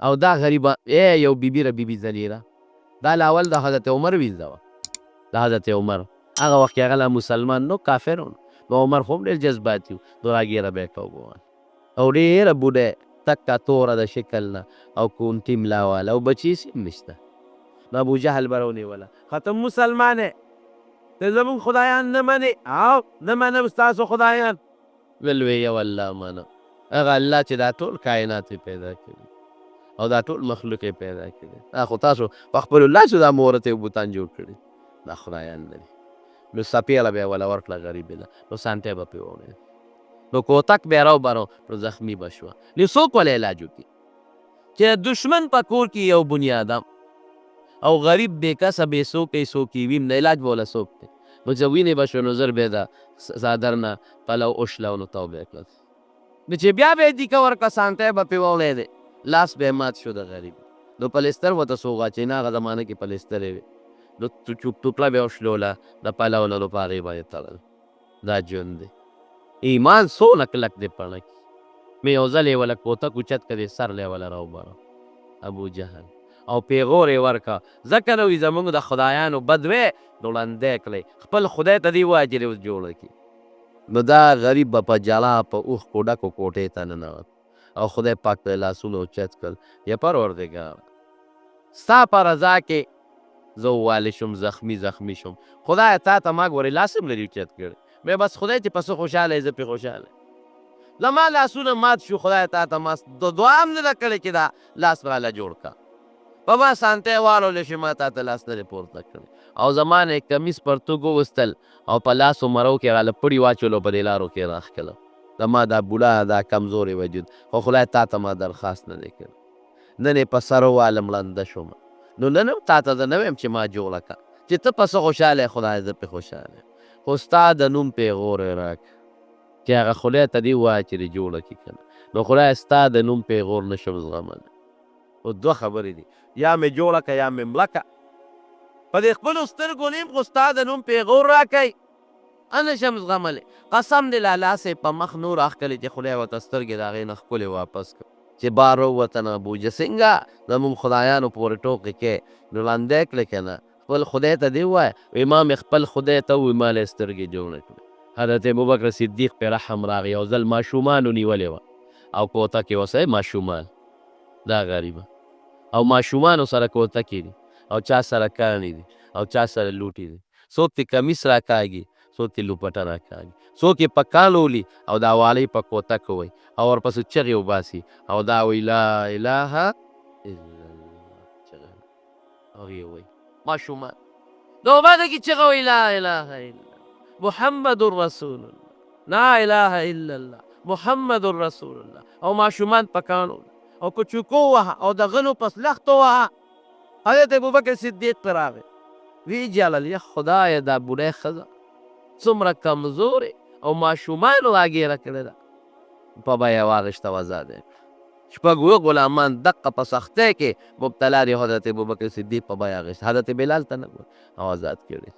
او دا غریبه ای یو بیبي را بیبي ذلیله دا لا اول د حضرت عمر وینځه وه، د حضرت عمر هغه وخت کې هغه لا مسلمان نو کافر و، نو عمر خو هم ډېر جذباتي و، نو راګیره به یې کوه او ډېره بوډۍ تکه توره د شکل نه او کونټي ملا واله او بچي یې هم نشته. نو ابو جهل به راونیوله، ختم مسلمان یې، ته زموږ خدایان نه منې؟ او نه منم ستاسو خدایان. ویل وی یو الله منم، هغه الله چې دا ټول کائنات یې پیدا کړي او دا ټول مخلوق یې پیدا کړي، دا خو تاسو په خپلو لاسو دا مورتې او بتان جوړ کړي، دا خدایان نه دي. نو څپېړه به یې وله ورکړه غریبې له، نو سانټی به پرې ووړی، نو کوتک به یې راوبرو، نو زخمي به شوه. نو څوک وله علاج وکړي چې د دښمن په کور کې یو بنیادم او غریب بې کسه بې څوکه یې څوک یې ویم نه، علاج به وله څوک کوي؟ نو چې وینې به شو نو زر به یې د څادر نه پلو وشلو، نو توبه یې کړه. نو چې بیا به یې دیکه ورکړه، سانټی به پرې ووړی، لاس به یې مات شو د غریب، نو پلستر ورته څوک واچوي نه، هغه زمانه کې پلسترې وې، نو ټوکړه به یې وشلوله د پلو نه، نو په هغې باندې تړل. دا ژوند دی، ایمان څونه کلک دی. پړه کې مې یو ځل یې وله کوتک اوچت که دې سر له یې وله راوبره ابو جهل او پیغور یې ورکړه، ځکه نو وي زمونږ د خدایانو بد وی نو ړندی کړئ، خپل خدای ته دې ووایه چې دې اوس جوړه کړي. نو دا غریب به په ژړا په اوښکو ډکو کوټې ته ننوت او خدای پاک ته یې لاسونه اوچت کړل، یا پروردګاره ستا په رضا کې زه ووالې شوم، زخمي زخمي شوم، خدایه تا ته ما ګورې لاس هم نه دي اوچت کړی، مې بس خدای چې په څه خوشحاله یې زه پرې خوشحاله یم، زما لاسونه مات شو، خدایه تا ته ما دعا هم نه ده کړې چې دا لاس راله جوړ کړه، په ما سانتی واړول شي، ما تا ته لاس نه دی پورته کړی. او زما نه یې کمیس پرتوګ وویستل او په لاسو مرو کې راله پړي واچول او په دې لارو کې یې راښکلم، زما دا بوډا دا کمزوری وجود، خو خدای تا ته ما درخواست نه دی کړی، نن یې په سر ووالم ړنده شوم، نو نن هم تا ته زه نه وایم چې ما جوړه کړه، چې ته په څه خوشحاله یې خدایه زه پرې خوشحاله یم، خو ستا د نوم پیغور یې راکړه چې هغه خدای ته دې ووایه چې دې جوړه کړي که نه، نو خدایه ستا د نوم پیغور نه شم زغملی. خو دوه خبرې دي، یا مې جوړه که یا مې مړه که، په دې خپلو سترګو نیم خو ستا د نوم پیغور راکوي نه شم زغملی. قسم دې لا لاس یې په مخ نور راښکلی چې خدای ورته سترګې د هغې نه ښکلې واپس کړ. چې بار ووته نه ابوجه څنګه زموږ خدایانو پورې ټوقې کوې، نو ړندی کړې که نه؟ خپل خدای ته دې ووایه. وایي ما مې خپل خدای ته وویل ما له یې سترګې جوړې کړې. حضرت ابوبکر صدیق پرې رحم راغی، یو ځل ماشومانو نیولې وه او کوتک یې ورسره، ماشومان دا غریبه او ماشومانو سره کوتکې دي او چا سره کاڼي دي او چا سره لوټي دي، څوک ترې کمیس راکاږي، څوک ترې لوپټه راکاږي، څوک یې په کاڼو ولي او دا والۍ په کوتک ووهي او ورپسې چغې وباسي او دا وایي لا اله الا الله، چغې او یې وایي ماشومان نو باندې کې چغه وایي لا اله الا محمد رسول الله، لا اله الا الله محمد رسول الله، او ماشومان په کاڼو او په چوکو وهه او د غنو په لښتو وهه. حضرت ابوبکر صدیق پرې راغی، ویې ژړل، یا خدایه دا بوډۍ ښځه څومره کمزورې او ماشومانو راګېره کړې ده. په بیه یې واخیسته او ازاده یې کړه. شپږ اووه غلامان دقه په سختۍ کې مبتلا دي، حضرت ابوبکر صدیق په بیه اخیسته، حضرت بلال ته نه ګوري او ازاد کړي.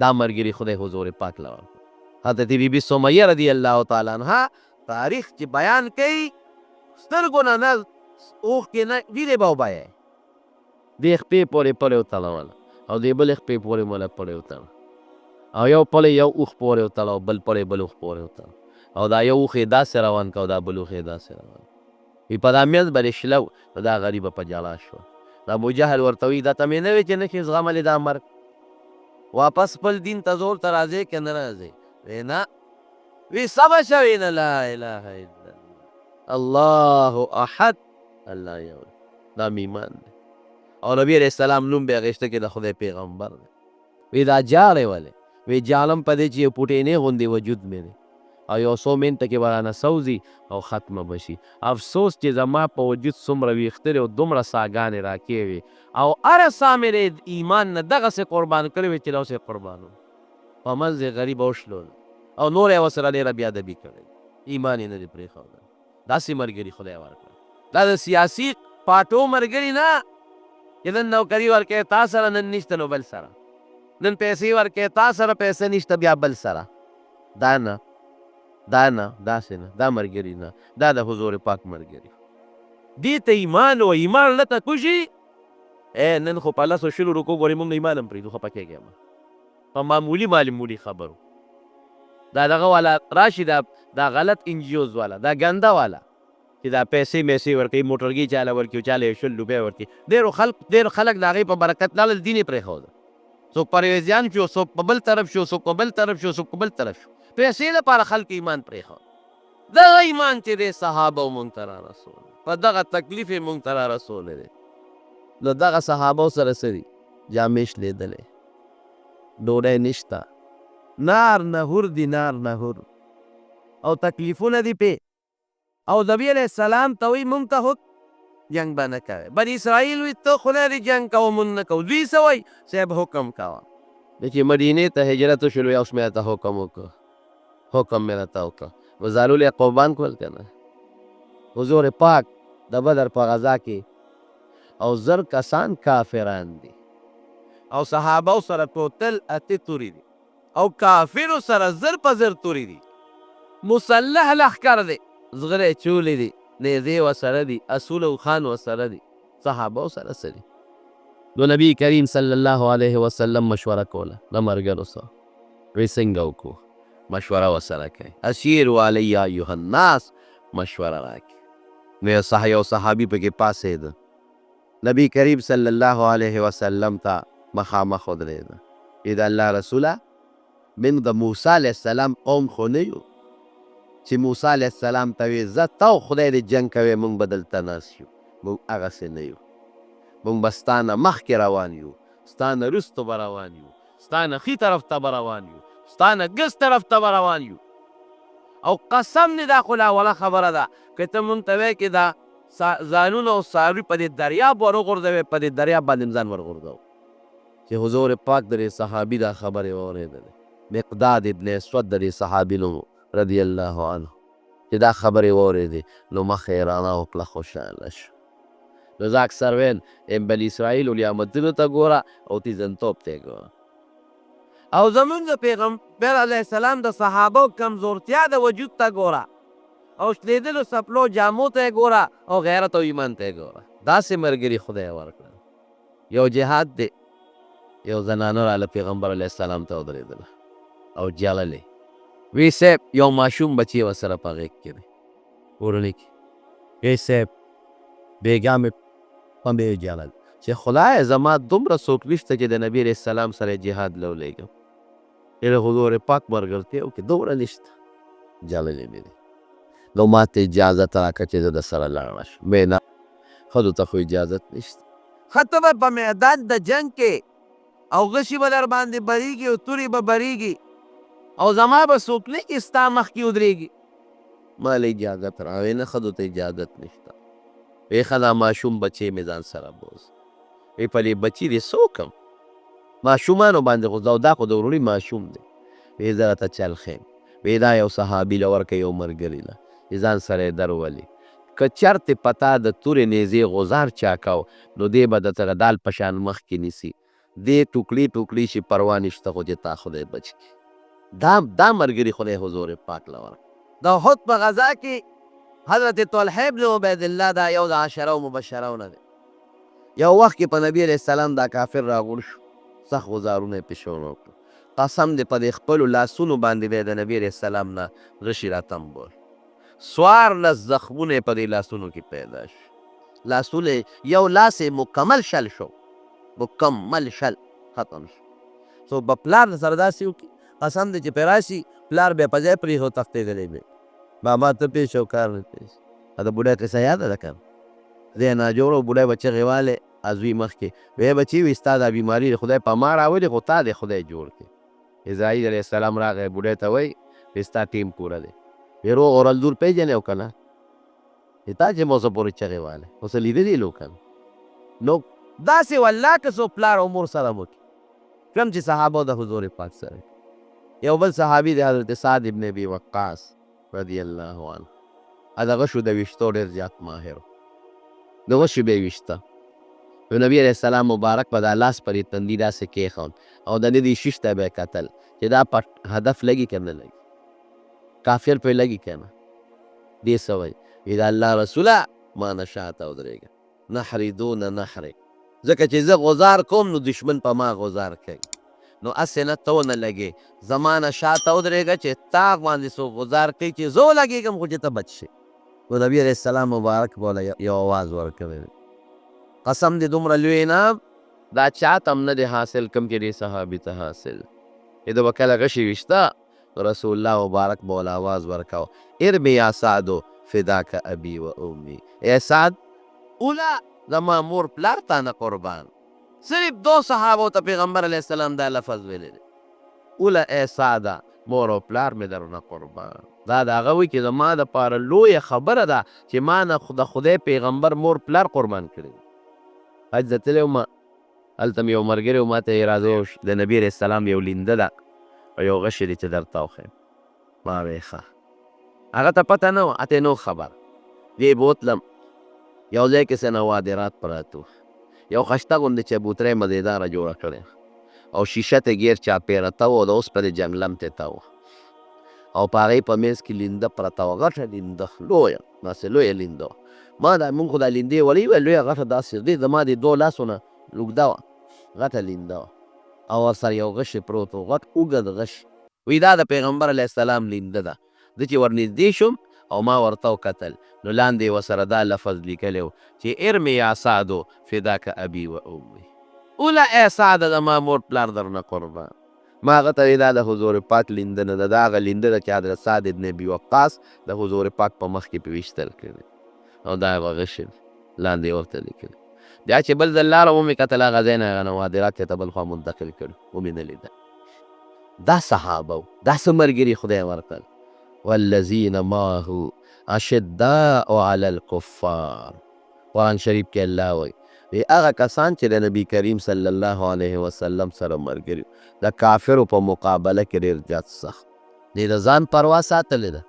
دا مرګري خدای حضور پاک له ورکړ. حضرت بی بی سمیه رضی الله تعالی عنها تاریخ چې بیان کوي، سترګو نه نه اوښکې نه وینې به وبهیې. دې خپې پورې پړې وتړوله او دې بلې خپې پورې مو له پړې وتړه او یو پړی یو اوښ پورې وتړه او بل پړی بل اوښ پورې وتړه او دا یو اوښ یې داسې روان کړ او دا بل اوښ یې داسې روان کړ. وي په دا منځ باندې شله نو دا غریبه په ژړا شوه. د ابوجهل ورته وایي دا ته مې نه وې چې نه شې زغملی دا مرګ، واپس خپل دین ته زور ته راځې که نه راځې؟ وی نه. وی سمه شه؟ وی نه. لا اله الا الله الله احد الله یو دی، دا مې ایمان دی او نبی علیه السلام نوم به اخیسته کې د خدای پیغمبر دی. وی دا ژاړې ولې؟ وی ژاړم په دې چې یو پوټینې غوندې وجود مې دی او یو څو منټه کې به رانه سوځي او ختمه به شي. افسوس چې زما په وجود څومره ویښته او دومره ساګانې راکې وې او هره ساه مې د ایمان نه دغسې قربان کړې وې چې له اوسه یې قربانوم. په منځ یې غریبه وشلوله او نوره یې ورسره ډېره بې ادبي کړې ده، ایمان یې نه دی پرېښودلی. داسې ملګري خدای ورکړل. دا د سیاسي پارټو ملګري نه چې نن نوکري ورکوي تا سره نن نشته نو بل سره، نن پیسې ورکوي تا سره پیسې نشته بیا بل سره، دا نه، دا نه، داسې نه، دا ملګري نه، دا د حضور پاک ملګري. دې ته ایمان وایي. ایمان ړه ته کوشي. ای نن خو په لسو شلو روپو ګورې مونږ ایمان هم پرېږدو، خفه کېږی مه په معمولي معمولي خبرو. دا دغه والا راشي، دا غلط انجیوز والا، دا ګنده والا چې دا پیسې میسې ورکوي، موټرګي چاله ورکوي او چاله یې 20 روپۍ ورکوي. ډېرو خلک، ډېر خلک د هغې په برکت لاړل، دین یې پرېښود. څوک پرویزیان شو، څوک په بل طرف شو، څوک په بل طرف شو، څوک په بل طرف شو. پیسې لپاره خلک ایمان پرېښود. دغه ایمان چې دی صحابه مونږ ته را رسول، په دغه تکلیف یې مونږ ته را رسولی دی. نو دغه صحابه سره څه دي؟ جامې شلېدلې، ډوډۍ نشته، نار نهور دي، نار نهور او تکلیفونه دي پې. او نبی علیه السلام ته وایي مونږ ته خو جنګ به نه کوې. بني اسرائیل وایي ته خدای دې جنګ کوه، مونږ نه کوو. دوی څه وایي؟ صاحب حکم کوه. نو چې مدینې ته هجرت وشولو، اوس مې راته حکم وکړ، حکم مې راته وکړ، نو ځانونه یې قربان کړل که نه؟ حضور پاک د بدر په غزا کې او 1000 کسان کافران دي او صحابه سره total اته توري دي او کافرو سره 1000 په 1000 توري دي. مسلح لښکر دی، زغرې چولې دي، نیزې ورسره دي، اسونه اوښان ورسره دي. صحابه سره څه دي؟ نو نبی کریم صلی الله علیه وسلم مشوره کوله د ملګرو سره، وی څنګه وکړو؟ مشوره ورسره کوي، اشیروا علی ایها الناس، مشوره راکړي. نو یو صحابي پکې پاڅېده، نبی کریم صلی الله علیه وسلم ته مخامخ ودرېده، وی د الله رسوله، من د موسی علیه السلام قوم خو نه یو چې موسی علیه السلام ته وی ځه ته او خدای دې جنګ کوي، مونږ به دلته ناست یو. مونږ هغسې نه یو، مونږ به ستا نه مخکې روان یو، ستا نه وروستو به روان یو، ستا نه ښي طرف ته به روان یو، ستا نه ګس طرف ته به روان یو. او قسم دې، دا خو لا وړه خبره ده، که ته مونږ ته وایې چې دا ځانونه او څاروي په دې دریاب ور وغورځوې، په دې دریاب باندې ځان ورغورځوو. چې حضور پاک د دې صحابي دا خبرې واورېدلې، مقداد ابن اسود د دې صحابي نوم رضی الله عنه، چې دا خبرې واورېدې نو مخه یې رڼا وکړه، خوشحاله شو. نو زه اکثر ویل، بني اسرائیلو نعمتونو ته ګوره او تیزنتوب ته ګوره، او زمونږ د پیغمبر علیه السلام د صحابو کمزورتیا د وجود ته ګوره، او شلېدلو څپلو جامو ته یې ګوره، او غیرت او ایمان ته یې ګوره. داسې ملګري خدای ورکړل. یو جهاد دی، یو زنانه راله پیغمبر علیه السلام ته ودرېدله او ژړلې، وی صاحب، یو ماشوم بچی ورسره په غېږ کې دی کورنۍ کې، وی صاحب، بېګا مې په مې ژړل چې خدای زما دومره څوک نشته چې د نبی علیه السلام سره جهاد له ولېږم، د حضور پاک ملګرتیا وکړي، دومره نشته، ژړلې مې دي، نو ماته اجازت راکړه چې زه د سره لاړه شم. وی نه، ښځو ته خو اجازت نشته. ښه، ته به په میدان د جنګ کې او غشي به در باندې بریږي او تورې به بریږي او زما به څوک نه چې ستا مخکې ودرېږي، ما له اجازت راوې. نه، ښځو ته اجازت نشته. وی ښه، دا ماشوم بچی مې ځان سره بوځه. وی په دې بچي دې څه وکړم؟ ماشومانو باندې خو دا خو د وروړي ماشوم دی. وی زه راته چل ښیم. وی دا یو صحابي له ورکه، یو ملګري له، چې ځان سره یې درولي، که چرته پتا د تورې نیزې غزار چا کاو نو دی به د تر دال په شان مخکې نیسي، دې ټوکړي ټوکړي شي، پروا نشته، خو چې تا خدای بچ کړي. دا ملګري خدای حضور پاک له ورکړه. د احد په غزا کې حضرت طلحه ابن عبید الله، دا یو د عشره مبشره نه دی، یو وخت کې په نبی علیه السلام دا کافر راغور شو، سخت غزارونه یې پې شروع کړل. قسم دې، په دې خپلو لاسونو باندې به د نبی علیه السلام نه غشي راتمبول. 14 زخمونه یې په دې لاسونو کې پیدا شو. لاسونه، یو لاس یې مکمل شل شو، مکمل شل ختم شو. څوک به پلار سره داسې وکړي؟ قسم دې چې پرې راشي، پلار بیا په ځای پرېښود، تښتېدلی به. بابا ته پېښ او کار نه پېښ. د بوډا قصه یاده ده که نه؟ دی ناجوړ و، بوډا به چغې والې ازوی مخکې، وی بچي، وی ستا دا بیماري خدای په ما راولي، خو تا دې خدای جوړ کړي. عزرائیل علیه السلام راغی، بوډۍ ته وایي، وی ستا ټیم پوره دی. وی روغ او رنځور پېژنې او که نه؟ تا چې مو څه پورې چغې والې، خو څه لیدلي نو که نه؟ نو داسې والله که څوک پلار او مور سره وکړي کوم چې صحابه د حضور پاک سره. یو بل صحابي دی، حضرت سعد ابن ابي وقاص رضی الله عنه، د غشو د ویشتو ډېر زیات ماهر، د غشو به یې ویشته. نو نبی علیه السلام مبارک په دا لاس پر تندي داسې کېښود او د دې شیش ته به یې کتل چې دا په هدف لګي که نه لګي، کافر پرې لګي که نه. دې څه وایي؟ وی د الله رسوله، ما نه شاته ودرېږه، نحري دون نحري، ځکه چې زه غزار کوم نو دښمن په ما غزار کوي، نو هسې نه ته ونه لګې، زما نه شاته ودرېږه چې تا باندې څوک غزار کوي چې زه ولګېږم خو چې ته بچ شې. نو نبي علیه السلام مبارک به له یو اواز ورکړی دی، قسم دې دومره لوی انعام دا چاته هم نه دی حاصل کوم چې دې صحابي ته حاصل. چې ده به کله غشی ویشته نو رسول الله مبارک به ورله اواز ورکاوه، ارمي یا سعد فداک ابي و امي، ای سعد اوله زما مور پلار تا نه قربان. صرف دو صحابو ته پیغمبر علیه السلام دا لفظ ویلی دی، اوله ای سعده مور او پلار مې درنه قربان. دا د هغه وایي چې زما دپاره لویه خبره ده چې ما نه د خدای پیغمبر مور پلار قربان کړي. حج ته تللی وم، هلته مې یو ملګری و، ما ته یې راځه یو د نبي علیه السلام یو لینده ده او یو غشی دی چې درته وښیم. ما وی ښه، هغه ته پته نه وه، هته نه خبر. دې بوتلم یو ځای کې څه نوادرات پراته وو، یو خشته غوندې چبوتره مزېداره جوړه کړې او شیشه ته ګیر چاپېره تاو او د اوسپنې جنګلم ته تاو او په هغې په منځ کې لینده پرته وه، غټه لینده، لویه داسې لویه لینده وه. ما دا مونږ خو دا لیندې وړې وې، لویه غټه داسې دې زما دې دوو لاسو نه اوږده وه، غټه لینده وه او ورسره یو غشی پروت و، غټ اوږد غشی. وی دا د پیغمبر علیه السلام لینده ده. زه چې ورنږدې شوم او ما ورته وکتل نو لاندې یې ورسره دا لفظ لیکلی و چې ارمي یا سعدو فداک ابي و امي، اوله ای سعده زما مور پلار درنه قربان. ما هغه ته وی دا د حضور پاک لینده نه ده، دا هغه لینده ده چې حضرت سعد ابن ابي وقاص د حضور پاک په مخ کې پې ویشتل کړی او دا هغه غشی دی لاندې یې ورته لیکلی. بیا چې بل ځل لاړم ومې کتل هغه ځای نه هغه نوادرات چېرته بل خوا منتقل کړي، ومې نه لیدل. دا صحابه وو، دا څه ملګري خدای ورکړل، والذین معه اشداء علی الکفار. قرآن شریف کې الله وایي وی هغه کسان چې د نبی کریم صلی الله علیه وسلم سره ملګري د کافرو په مقابله کې ډېر زیات سخت دی، د ځان پروا ساتلې ده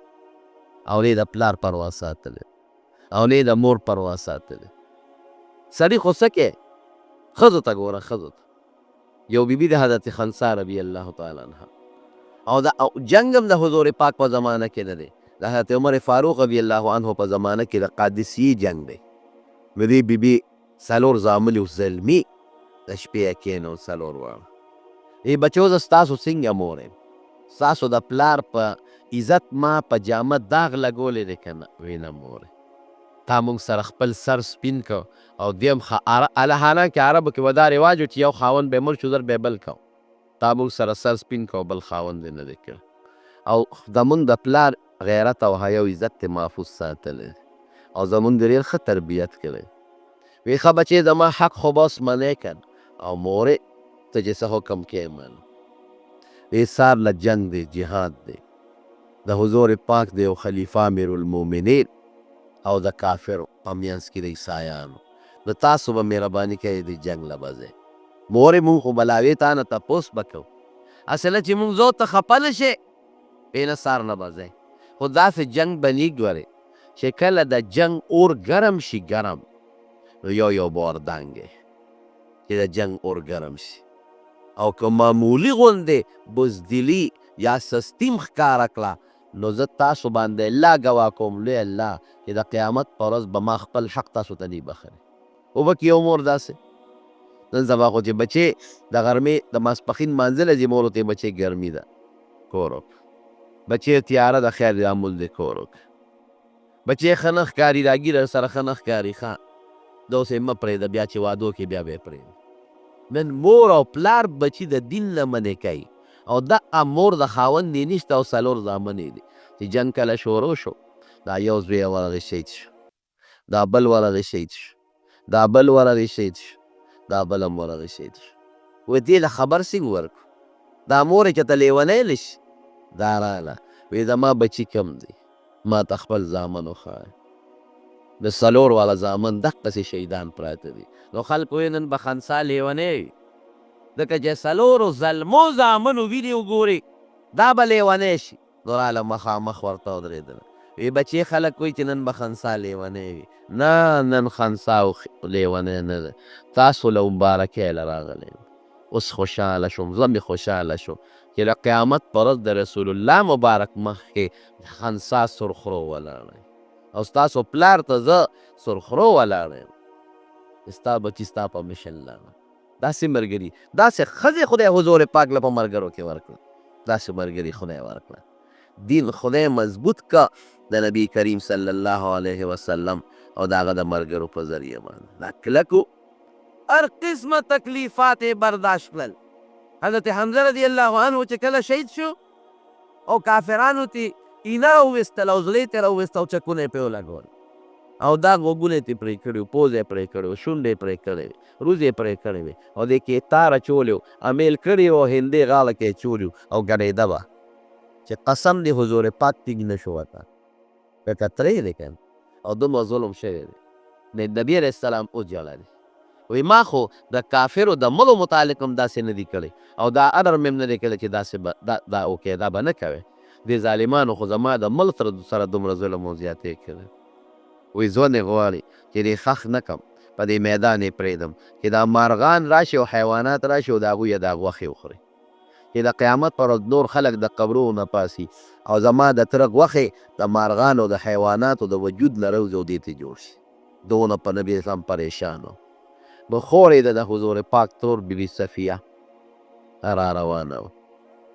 او نه د پلار پروا ساتلې او نه د مور پروا ساتلې. سړي خو څه کوي، ښځو ته ګوره، ښځو ته. یو بیبي د حضرت خنسا رضی الله تعالی عنها، او دا جنګ هم د حضور پاک په زمانه کې نه دی، د حضرت عمر فاروق رضی الله عنه په زمانه کې د قادسیې جنګ دی. نو دې بیبي څلور زامن وو، زلمي د شپې یې کښېنول څلور واړه. ای بچو زه ستاسو څنګه مور یم، ستاسو د پلار په عزت ما په جامه داغ لګولی دی که نه؟ وی نه مورې، تا مونږ سره خپل سر سپین کړ او دویم حالانکه عربو کې به دا رواج و چې یو خاوند به مړ شو زر به بل کو، تا مونږ سره سر سپین کړ او بل خاوند یې نه دی کړی او زمونږ د پلار غیرت او حیا او عزت یې محفوظ ساتلی او زمونږ دې ډېر ښه تربیت کړی. وی ښه بچې زما حق خو به اوس منې که نه؟ او مورې ته چې څه حکم کوې منم. وی سار له جنګ دی، جهاد دی، د حضور پاک د یو خلیفه امیرالمؤمنین او د کافرو په منځ کې د عیسایانو، نو تاسو به مهرباني کوئ دې جنګ له به ځئ. مورې مونږ خو به لا وې تا نه تپوس به کوو، هسې نه چې مونږ ځو ته خفه نه شې. وی نه سار له به ځئ، خو داسې جنګ به نی ګورې چې کله د جنګ اور ګرم شي، ګرم نو یو یو به وردانګې چې د جنګ اور ګرم شي، او که معمولي غوندې بزدلي یا سستي هم ښکاره کړه نو زه تاسو باندې الله ګواه کوم، لوی الله، چې د قیامت پر ورځ به ما خپل حق تاسو ته نه بخښلی. وبه کې یو مور داسې نن سبا خو چې بچې د غرمې د ماسپښین لمانځه له ځي، مور ورته بچې ګرمي ده کور وکړه، بچې تیاره ده خیر دی لمونځ دې کور وکړه، بچې ښه نه ښکاري دا ږیره سره ښه نه ښکاري، ښه دا اوس یې مه پرېږده، بیا چې وادو کې بیا به یې پرېږدي. نن مور او پلار بچي د دین نه منې کوي او دغه مور د خاوند یې نشته او څلور زامن یې دي چې جنګ کله شروع شو دا یو زوی یې ورغی شهید شو، دا بل ورغی شهید شو، دا بل ورغی شهید شو، دا بل هم ورغی شهید شو. وایي دې له خبر څنګه ورکړو، دا مور یې چېرته لېونۍ نه شي. دا راغله وایي زما بچي کم دي، ما ته خپل زامن وښایه. د څلور واړه زامن دقسې شهیدان پراته دي. نو خلکو ویل نن به خنسا لېونی وي، ځکه چې څلورو زلمو زامنو وینې وګوري دا به لېونی شي. نو راله مخامخ ورته ودرېدله، وی بچې خلک وایي چې نن به خنسا لېونی وي، نه نن خنسا لېونی نه دی، تاسو له مبارکۍ له راغلی یم، اوس خوشحاله شوم، زړه مې خوشحاله شو چې د قیامت پر ورځ د رسول الله مبارک مخ کې خنسا سرخرو ولاړه. او ستاسو پلار ته زه سرخرو ولاړ یم چې ستا بچي ستا په مشن لاړل. داسې مرګري، داسې ښځې خدای حضور پاک له په مرګرو کې ورکړه، داسې مرګري خدای ورکړه. دین خدای مضبوط که د نبی کریم صلی الله علیه وسلم او د هغه د مرګرو په ذریعه باندې. دا کلکو هر قسمه تکلیفات یې برداشت کړل. حضرت حمزه رضی الله عنه چې کله شهید شو او کافرانو تی اینه راوویستله او زړه یې ترې راوویسته او چکونه یې پرې ولګول او دا غوږونه یې ترې پرې کړي وو، پوزه یې پرې کړې وه، شونډې یې پرې کړې وې، روزې یې پرې کړې وې او دې کې یې تار اچولی و، امیل کړی یې و او هندې غاړه کې یې اچولی و او ګډېده به چې قسم دی حضور پاک ټینګ نه شو ورته لکه ترې دی که نه او دومره ظلم شوی دی. نو نبی علیه السلام وژړل، وی ما خو د کافرو د مړو متعلق هم داسې نه دي کړي او دا امر مې هم نه دی کړی چې داسې به دا دا وکړې دا به نه کوې، دې ظالمانو خو زما د مړ تره سره دومره ظلم او زیاتی کړی. وی زړه مې غواړي چې دې ښخ نه کړم، په دې میدان یې پرېږدم چې دا مارغان راشي او حیوانات راشي او د هغوی دا غوښې وخوري. چې د قیامت پر ورځ نور خلک د قبرونو نه پاڅي او زما د تره غوښې د مارغانو او د حیواناتو د وجود نه راوځي او دې ترې جوړ شي. دونه په نبي اسلام پریشان و. نو خور یې د حضور پاک ترور بي بي صفیه را روانه وه.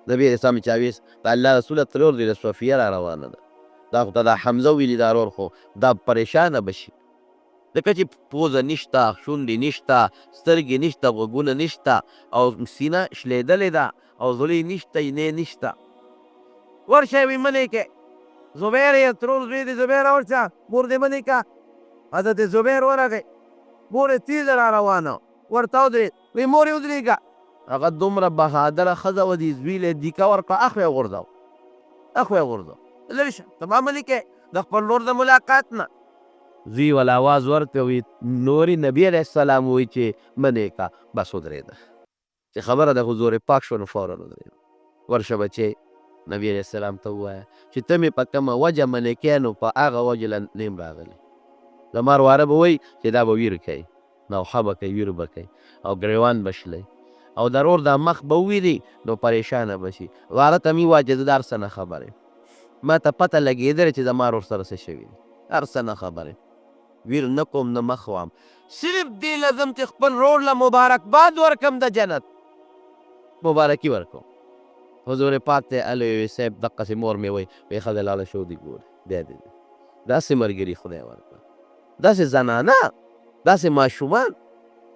نبي اسلام چا ویس د الله رسوله ترور دې د صفیه را روانه ده، دا خو ته دا حمزه ویلي دا رور خو دا پریشانه به شي. ځکه چې پوزه نشته، شونډې نشته، سترګې نشته، غوږونه نشته او سینه شلېدلې ده او زړه یې نشته، اینې نشته. ورشه وي منې کې زبیر یې ترور زوی دی، زبیر ورشه مور دې منې که. حضرت زبیر ورغی، مور یې تیزه را روانه ورته ودرېد، وی مور یې ودرېږه. هغه دومره بهادره ښځه وه، دې زوی له یې دیکه ورکړه، اخوا یې وغورځاوه، اخوا یې وغورځاوه، لرې شه ته ما منې کې د خپل ورور د ملاقات نه. زوی ولا اواز ورکړ وی نوری نبی علیه السلام وی چی منی کا، بس ودریده چی خبره د حضور پاک شوه نو فورا ودریده، ورشه بچی نبی علیه السلام ته ووایه چی ته می په کومه وجه منی کی نو په هغه وجه له نیم راغلی، زما ورواره به وایی چی دا به ویر کوي، نوحه به کوي، ویر به کوي او ګریوان به شلوي او د ورور دا مخ به وویني نو پریشانه به شي، ورواره ته می ووایه چی زه د هر څه نه خبر یم، ماته پته لګیدلې چی زما ورور سره څه شوي دي، هر څه نه خبر یم، ویر نه کوم نه مخ وام، صرف دې له ځم چې خپل ورور له مبارکباد ورکم، د جنت مبارکي ورکوم. حضور پاک ته الو وی صاحب دقسې مور مې وایي، وی ښځه لاړه شو دې ګوري بیا دې ځي. داسې ملګري خدای ورکړه، داسې زنانه، داسې ماشومان،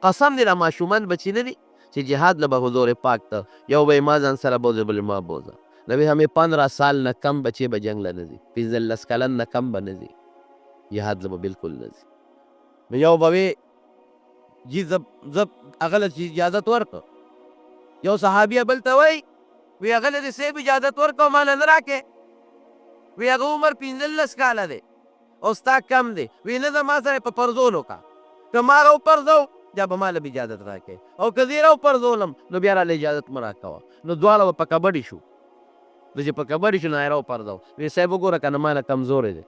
قسم دې دا ماشومان بچي نه دي چې جهاد له به حضور پاک ته یو به یې ما ځان سره بوځه بل ما بوځه. نبی همې 15 سال نه کم بچې به جنګ له نه ځي، 15 کلن نه کم به نه ځي جهاد له به بالکل نه ځي. نو یو به وي جی زه زه هغه له چې اجازت ورکړ، یو صحابي بل ته وایي وی هغه له دې صاحب اجازت ورکړ ما له نه راکې، وی هغه عمر 15 کاله دی او ستا کم دی، وی نه زما سره په پرزولو کا، که ما راوپرځو بیا به ما له اجازت راکې او که زه یې راوپرځولم نو بیا راله اجازت مه راکوه. نو دواړه به په کبډي شو، نو چې په کبډي شو نو یې راوپرځو، وی صاحب وګوره که نه ما نه کمزوری دی،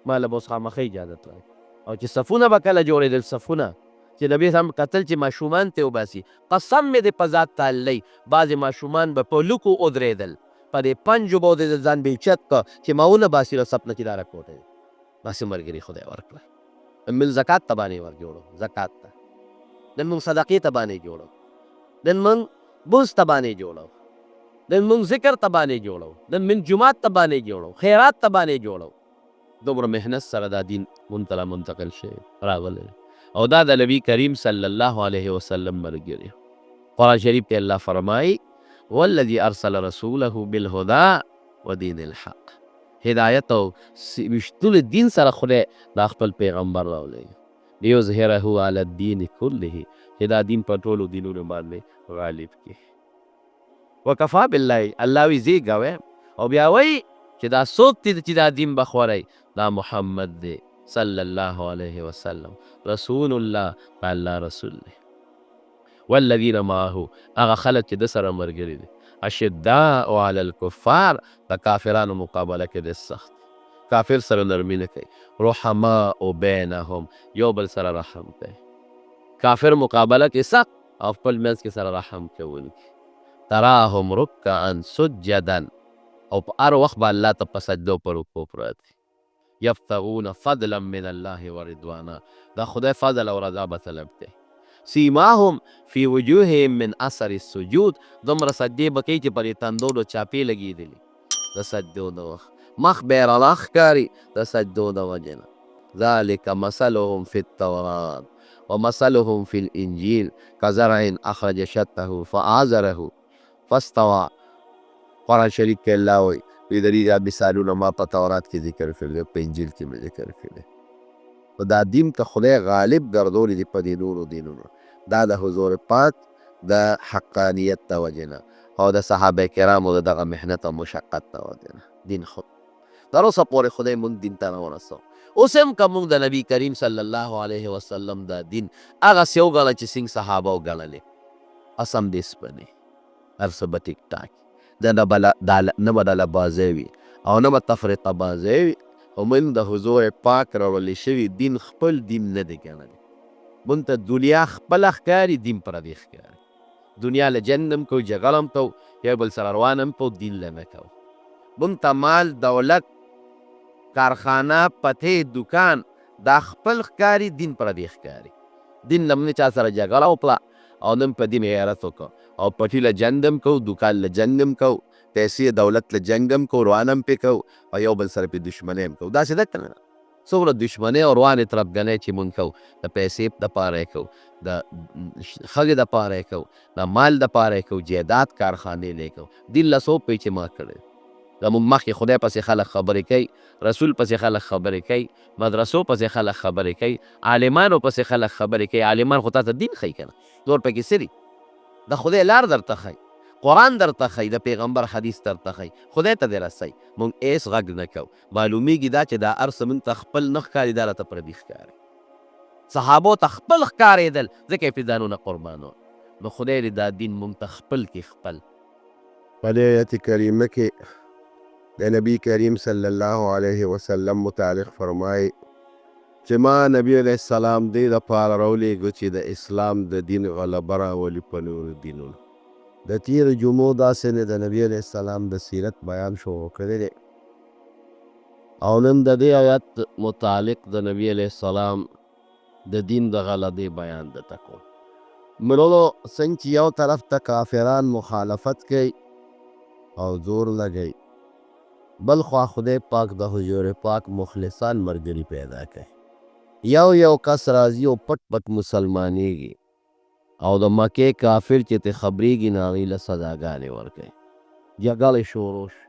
ما له به اوس خامخا اجازت راکړي. او چې صفونه به کله جوړېدل، صفونه چې نبي اسلام کتل چې ماشومان ترې وباسي، قسم مې دې په ذات ته الله، بعضې ماشومان به په لوکو ودرېدل، په دې پنجو به ودرېدل، ځان به یې اوچت کړ چې ما ونه باسي له صف نه چې دا راکوټه دی. داسې ملګري خدای ورکړه. نن موږ زکات ته بانې ور جوړو، زکات ته نن موږ صدقې ته بانې جوړو، نن موږ بوز ته بانې جوړو، نن موږ ذکر ته بانې جوړو، نن موږ جومات ته بانې جوړو، خیرات ته بانې جوړو. دومره محنت سره دا دین مونږ ته را منتقل شوی راغلی او دا د نبی کریم صلی الله علیه وسلم ملګری. قرآن شریف کې الله فرمایي والذي ارسل رسوله بالهدى ودین الحق، هدایت او رښتوني دین سره خدای دا خپل پیغمبر راولېږه، لیظهره علی الدین کله، چې دا دین په ټولو دینونو باندې غالب کړي. وکفا بالله، الله وی زه ګواه او بیا وایي چې دا څوک دی چې دا دین به خوری، دا محمد دی صلی الله علیه وسلم، رسول الله، دا الله رسول دی. والذین معه، هغه خلک چې ده سره ملګري دي، اشداء علی الکفار، د کافرانو مقابله کې ډېر سخت دي، کافر سره نرمي نه کوي، رحماء بینهم، یو بل سره رحم کوي، کافر مقابله کې سخت او خپل منځ کې سره رحم کوونکي. تراهم رکعا سجدا، او په هر وخت به الله ته په سجده او په رکوع پراته دي. یبتغون فضلا من الله ورضوانا، د خدای فضل او رضا به طلب کوي. سیماهم فی وجوههم من اثر السجود، دومره سجدې به کوي چې په دې تندو نو چاپې لګېدلي د سجدو د وخت، مخ به یې رڼا ښکاري د سجدو د وجې نه. ذلک مثلهم فی التورات ومثلهم فی الانجیل کزرع اخرج شطه فآزره فاستوی. قرآن شریف کې الله وایي، وی د دې دا مثالونه ما په تورات کې ذکر کړي، په انجیل کې مې ذکر کړي. نو دا دین که خدای غالب ګرځولی دی په دې نورو دینونو، دا د حضور پاک د حقانیت د وجې نه او د صحابه کرامو د دغه محنت او مشقت د وجې نه دین خو تر اوسه پورې خدای مونږ دین ته راورسو. اوس هم که مونږ د نبی کریم صلی الله علیه وسلم دا دین هغسې وګڼه چې څنګه صحابه وګڼلې، قسم دې سپنې هر څه به ټیک ټاک، د نه به نه به ډله بازی وي او نه به تفرقه بازی وي. خو مونږ د حضور پاک راوړل شوي دین خپل دین نه دی ګڼلی. مونږ ته دنیا خپله ښکاري، دین پردی ښکاري. دنیا له جنګ هم کوو، جګړه هم کوو، یو بل سره روان هم کوو، دین له نه کوو. مونږ ته مال، دولت، کارخانه، پتې، دکان دا خپل ښکاري، دین پردی ښکاري. دین له مونږ چا سره جګړه وکړه او نن په دین غیرت وکړو، او پټي له جنګ هم کوو، دکان له جنګ هم کوو، پیسې دولت له جنګ هم کوو، روان هم پرې کوو، او یو بل سره پرې دښمنۍ هم کوو. داسې ده که نه؟ څومره دښمنۍ او روانې تربګنۍ چې مونږ کوو، د پیسې دپاره یې کوو، د ښځې دپاره یې کوو، د مال دپاره یې کوو، جایداد کارخانې له یې کوو. دین له څه وپوهېږي چې ما کړی؟ زموږ مخکې خدای پسې خلک خبرې کوي، رسول پسې خلک خبرې کوي، مدرسو پسې خلک خبرې کوي، عالمانو پسې خلک خبرې کوي. عالمان خو تاته دین ښیي که نه، نور پکې څه دي؟ د خدای لار درته ښیي، قرآن درته ښیي، د پیغمبر حدیث درته ښیي، خدای ته دې رسوي. مونږ هېڅ غږ نه کوو. معلومیږي دا چې دا هر څه مونږ ته خپل نه ښکاري، دا راته پردي ښکاري. صحابو ته خپل ښکارېدل، ځکه یې پرې ځانونه قربانول. نو خدای دې دا دین مونږ ته خپل کړي، خپل. په دې آیت کریمه کې د نبی کریم صلی الله علیه وسلم متعلق فرمایي چې ما نبی علیه السلام دې دپاره راولېږه چې د اسلام د دین غلبه راولي په نورو دینونو. د تېرو جمعو داسې نه د نبی علیه السلام د سیرت بیان شروع کړی دی، او نن د دې آیت متعلق د نبی علیه السلام د دین د غلبې بیان درته کوم. مرونو څنګه چې یو طرف ته کافران مخالفت کوي او زور لګوي، بل خوا خدای پاک د حضور پاک مخلصان ملګري پیدا کوي. یو یو کس راځي او پټ پټ مسلمانېږي، او د مکې کافر چې ترې خبرېږي نو هغوی له سزاګانې ورکوي. جګړې شروع شوې،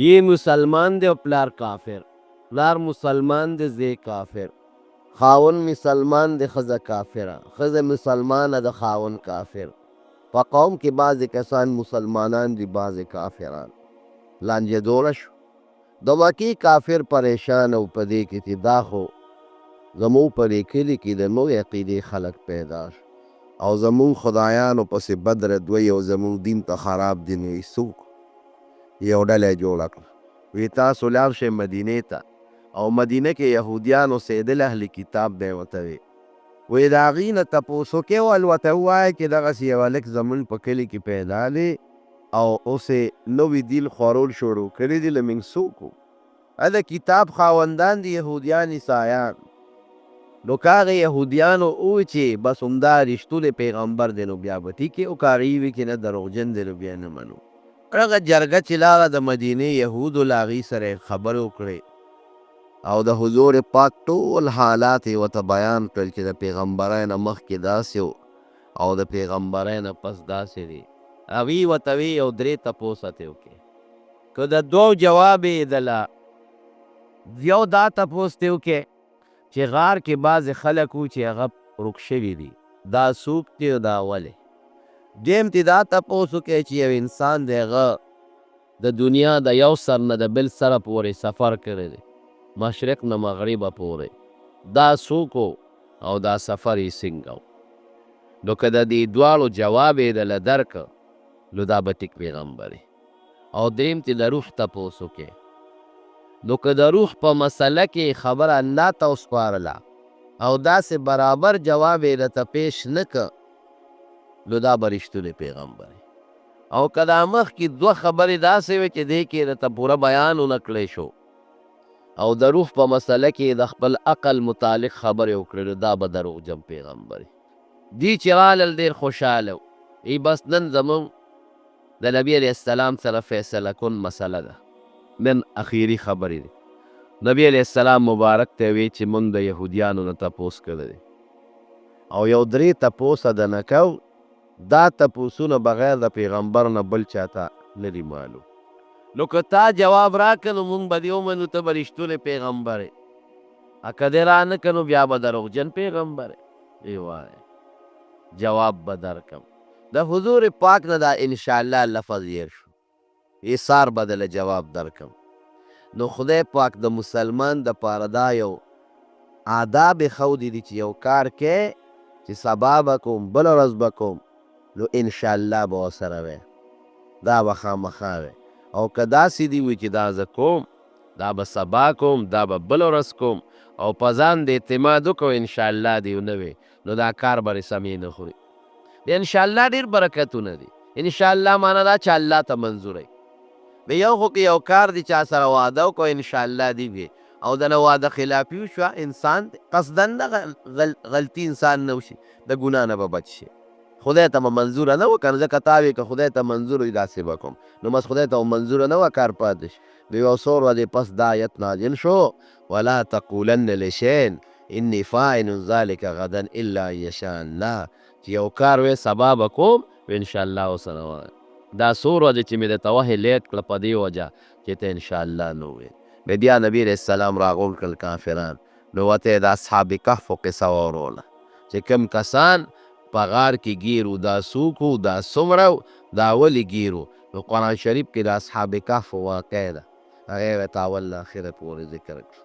یې مسلمان دی او پلار کافر، پلار مسلمان دی، زوی کافر، خاوند مسلمان دی، ښځه کافره، ښځه مسلمانه ده، خاوند کافر. په قوم کې بعضې کسان مسلمانان دي، بعضې کافران. لانجه جوړه شوه. د مکې کافر پریشان او په دې کې چې دا خو زموږ په دې کلي کې د نوې عقیدې خلک پیدا شو او زموږ خدایانو پسې بد رد وایي او زموږ دین ته خراب دین وایي. څوک یو ډله یې جوړه کړه، وی تاسو لاړ شئ مدینې ته، او مدینه کې یهودیان اوسېدل، اهل کتاب به یې ورته وی، وی د هغوی نه تپوس وکړئ او ورته ووایئ چې دغسې یو هلک زموږ په کلي کې پیدا دی او اوس یې نوی دین خورول شروع کړي دي، له موږ څه وکړو؟ د کتاب خاوندان دي یهودیان، عیسایان. نو که هغه یهودیانو وویل چې بس همدا رښتونی پیغمبر دی نو بیا به ټیک، او که هغوی وویل چې نه دروغجن دی نو بیا نه منو. هغه جرګه چې لاړه د مدینې یهودو له هغوی سره یې خبرې وکړې او د حضور پاک ټول حالات یې ورته بیان کړل چې د پیغمبرۍ نه مخکې داسې و او د پیغمبرۍ نه پس داسې دی. هغوی ورته وی یو درې تپوسه ترې وکړې، که د دوو جواب یې دله، یو دا تپوس ترې وکړې چې غار کې بعضې خلک وو چې هغه ورک شوي دي، دا څوک دي او دا ولې؟ دویم ترې دا تپوس وکړې چې یو انسان دی، هغه د دنیا د یو سر نه د بل سره پورې سفر کړی دی، مشرق نه مغربه پورې، دا څوک او دا سفر یې څنګه و؟ نو که د دې دواړو جواب یې دله درکړ نو دا به ټیک پیغمبر وي. او دریم ترې د روح تپوس وکړې، نو که د روح په مسله کې خبره الله ته وسپارله او داسې برابر جواب یې درته پیش نه کړ نو دا به رښتونی پیغمبر وي. او که دا مخکې دوه خبرې داسې وې چې دې کې درته پوره بیان ونه کړی شو او د روح په مسله کې یې د خپل عقل متعلق خبرې وکړې نو دا به دروغجن پیغمبر وي. دوی چې رالل ډېر خوشحاله وو، ای بس نن زمونږ د نبي علیه السلام سره فیصله کن مسله ده، نن اخیري خبرې دي. نبي علیه السلام مبارک ته وی چې مونږ د یهودیانو نه تپوس کړی دی او یو درې تپوسه د نه کوو، دا تپوسونه بغیر د پیغمبر نه بل چاته نه دي معلوم، نو که تا جواب راکړ نو مونږ به دې ومنو ته به رښتونی پیغمبر یې، او که دې رانه کړ نو بیا به دروغجن پیغمبر یې. وی وایه جواب به درکړم. د حضور پاک نه دا انشاءالله لفظ هېر شو، وی سار به دله جواب درکړم. نو خدای پاک د مسلمان د پاره دا یو آداب ښودي دي چې یو کار کوې چې سبا به کوم، بله ورځ به کوم، نو انشاءالله به ورسره وې، دا به خامخا وې. او که داسې دي وي چې دا زه کوم، دا به سبا کوم، دا به بله ورځ کوم، او په ځان دې اعتماد وکړو انشاءالله دې ونه وي، نو دا کار به دې سمې نه خوري. د انشاءالله ډېر برکتونه دي. انشاءالله معنا دا چې الله ته منظور وي. د یو خو که یو کار دې چا سره وعده وکړو انشاءالله دې وي، او د نه وعده خلافي وشوه، انسان قصداً نه غلطي انسان نه وشي، د ګناه نه به بچ شي. خدای ته به منظوره نه وه که نه، ځکه تا وې که خدای ته منظور وي داسې به کوم، نو بس خدای ته به منظوره نه وه، کار پاتې شي. نو یو څو ورځې پس دا آیت نازل شو، ولا تقولن لشیء انی فاعل ذلک غدا الا ان یشاء الله، چې یو کار وې سبا به کوم انشاءالله ورسره وایه. دا څو ورځې چې مې درته وحې لیټ کړه په دې وجه چې ته انشاءالله نه ووې. نو بیا نبی علیه السلام راغونډ کړل کافران، نو ورته یې د اصحاب کهف قصه واوروله چې کوم کسان په غار کې ګیر وو، دا څوک وو، دا څومره وو، دا ولې ګیر وو. نو قرآن شریف کې د اصحاب کهف واقع ده، هغه یې ورته اول له اخره پورې ذکر کړه.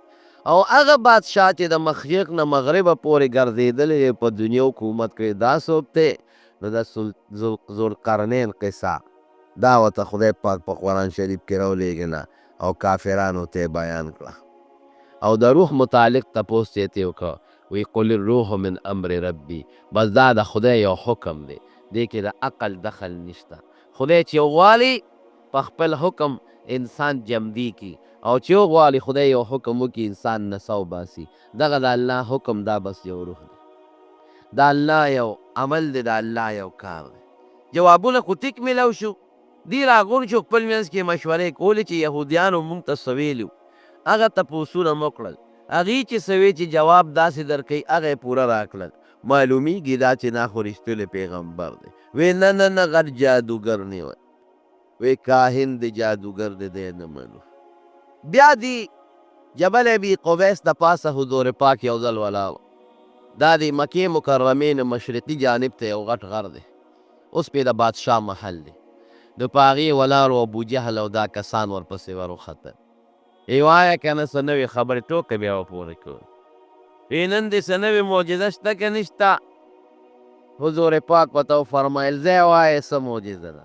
او هغه بادشاه چې د مشرق نه مغربه پورې ګرځېدلی دی، په دنیا حکومت کړی، دا څوک دی؟ نو د ذوالقرنین قصه دا ورته خدای پاک په قرآن شریف کې راولېږله او کافرانو ته یې بیان کړه. او د روح متعلق تپوس یې ترې وکړ، وی قل الروح من امر ربي، بس دا د خدای یو حکم دی، دې کې د عقل دخل نشته. خدای چې وغواړي په خپل حکم انسان جمدی کړي، او چې وغواړي خدای یو حکم وکړي انسان نسه وباسي. دغه د الله حکم، دا بس یو روح دی، دا الله یو عمل دی، دا الله یو کار دی. جوابونه خو ټیک میلاو شو. دی راغونډ شو، خپل منځ کې مشورې کولې چې یهودیانو مونږ ته څه ویلي وو، هغه تپوسونه مو کړل، هغوی چې څه وی چې جواب داسې درکوي هغه یې پوره راکړل، معلومیږي دا چې دا خو رښتونی پیغمبر دی. وی نه نه نه، غټ جادوګر نیوی، وی کاهن دی، جادوګر دی، دی نه منو. بیا دی جبل ابي قبیس د پاسه حضور پاک یو ځل ولاړ. دا د مکې مکرمې نه مشرقي جانب ته یو غټ غر دی، اوس پې د بادشاه محل دی. نو په هغې ولاړ و، ابو جهل او دا کسان ورپسې وروختل. ای وایه که نه څه نوې خبرې، ټوکې بیا ورپورې کولې. وی نن دې څه نوې معجزه شته که نشته؟ حضور پاک ورته وفرمایل، ځای وایه څه معجزه ده،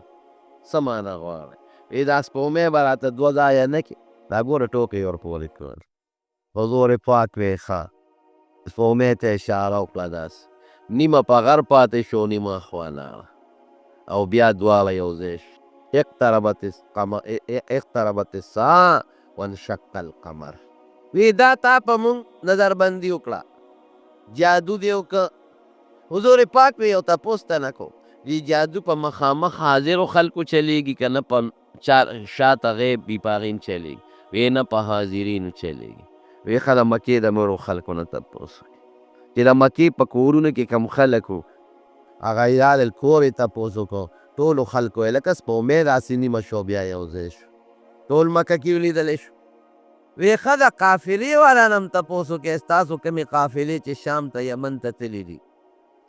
څه معنی غواړې؟ وی دا سپوږمۍ به راته دوه ځایه نه کړي. دا ګوره ټوکې یې ورپورې کولې. حضور پاک وی ښه، سپوږمۍ ته اشاره وکړه، داسې نیمه په غر پاتې شو، نیمه اخوا لاړه، او بیا دواړه یو ځای شو. اقتربت الساعة وانشق القمر. وی دا تا په مونږ نظربندي وکړه، جادو دې وکړ. حضور پاک وی یو تپوس ته نه کوم، دې جادو په مخامخ حاضرو خلکو چلیږي که نه په شاته غیب وي په هغې هم چلیږي؟ وی نه، په حاضرینو چلیږي. وی ښه، د مکې د نورو خلکو نه تپوس وکړي چې د مکې په کورونو کې کوم خلک وو، هغه یې راغلل، کور یې تپوس وکړو، ټولو خلکو یې لکه سپوږمۍ داسې نیمه شو، بیا یو ځای شو، ټول مکه کې ولیدلی شو. وی ښه، د قافلې والا نه هم تپوس وکړئ، ستاسو کومې قافلې چې شام ته یمن ته تللي دي،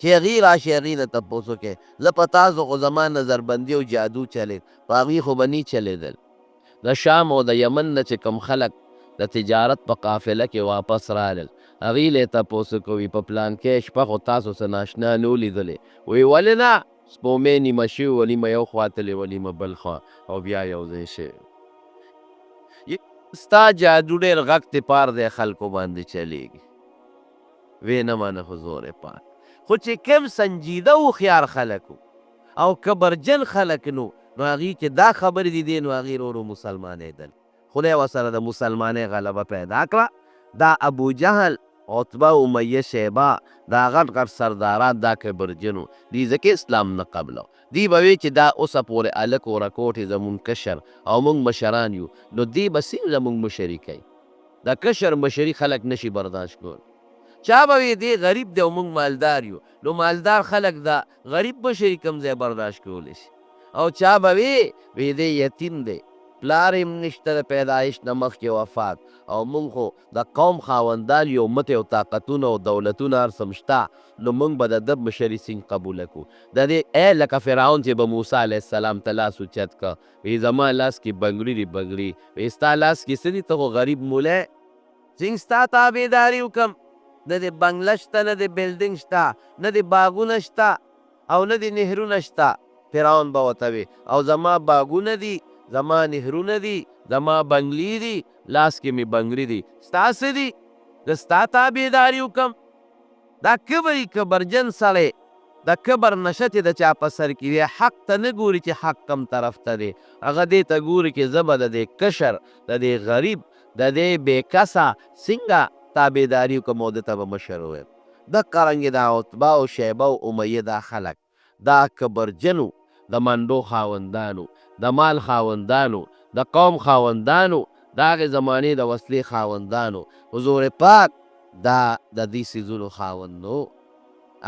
چې هغوی راشي هغوی نه تپوس وکړئ. زه په تاسو خو زما نظربندي او جادو چلېد، په هغوی خو به نی چلېدل. د شام او د یمن نه چې کوم خلک د تجارت په قافله کې واپس رالل، هغوی له یې تپوس وکړو، وی په پلانکې شپه خو تاسو څه ناشنا نه وو لیدلی؟ وی ولې نه، سپوږمۍ نیمه شوې وه، نیمه یو خوا تللې وه، نیمه بل خوا، او بیا یو ځای شوې وه. ستا جادو ډېر غږ تپار دی، خلکو باندې چلېږي. وی نه منه حضور پاک، خو چې کوم سنجیده هوښیار خلک وو او کبرجن خلک نو، نو هغوی چې دا خبرې لیدې نو هغوی ورو ورو مسلمانېدل. خدای ورسره د مسلمانۍ غلبه پیدا کړه. دا ابو جهل، عتبه، امیه، شیبه، دا غټ غټ سرداران دا کبرجن وو، دوی ځکه اسلام نه قبلو. دوی به وی چې دا اوسه پورې هلک ورکوټ زمونږ کشر او مونږ مشران یو، نو دی به څنګه زمونږ مشري کوي؟ د کشر مشري خلک نشي برداشت کول. چا به وی دی غریب دی او مونږ مالدار یو، نو مالدار خلک دا غریب مشري کوم ځای برداشت کولی شي؟ او چا به وی وی دی یتیم دی، پلار یې هم نشته، د پیدایش نه مخکې وفات، او مونږ خو د قوم خاوندان یو، مټې او طاقتونه او دولتونه هر څه هم شته، نو مونږ به د ده مشري څنګه قبوله کړو؟ د دې ای لکه فرعون چې به موسی علیه السلام ته لاس اوچت کړ، وی زما لاس کې بنګړي دي بنګړي، وی ستا لاس کې څه دي؟ ته خو غریب مولی، څنګه ستا تابعداري وکړم؟ نه دې بنګله شته، نه دې بلډینګ شته، نه دې باغونه شته او نه دې نهرونه شته. فرعون به ورته وي او زما باغونه دي، زما نهرونه دي، زما بنګلې دي، لاس کې مې بنګړي دي، ستا څه دي؟ زه ستا تابعداري وکړم؟ دا کبري کبرجن سړی، د کبر نشه چې د چا په سر کې وي، حق ته نه ګوري چې حق کوم طرف ته دی، هغه دې ته ګوري چې زه به د دې کشر، د دې غریب، د دې بې کسه څنګه تابعداري وکړم او ده ته به مشر ووایم. دقه رنګې دا عتبه او شیبه او امیه دا خلک دا کبرجن وو، د منډو خاوندان وو، د مال خاوندان وو، د قوم خاوندان وو، د هغې زمانې د وسلې خاوندان وو. حضور پاک دا د دې څیزونو خاوند نه وو،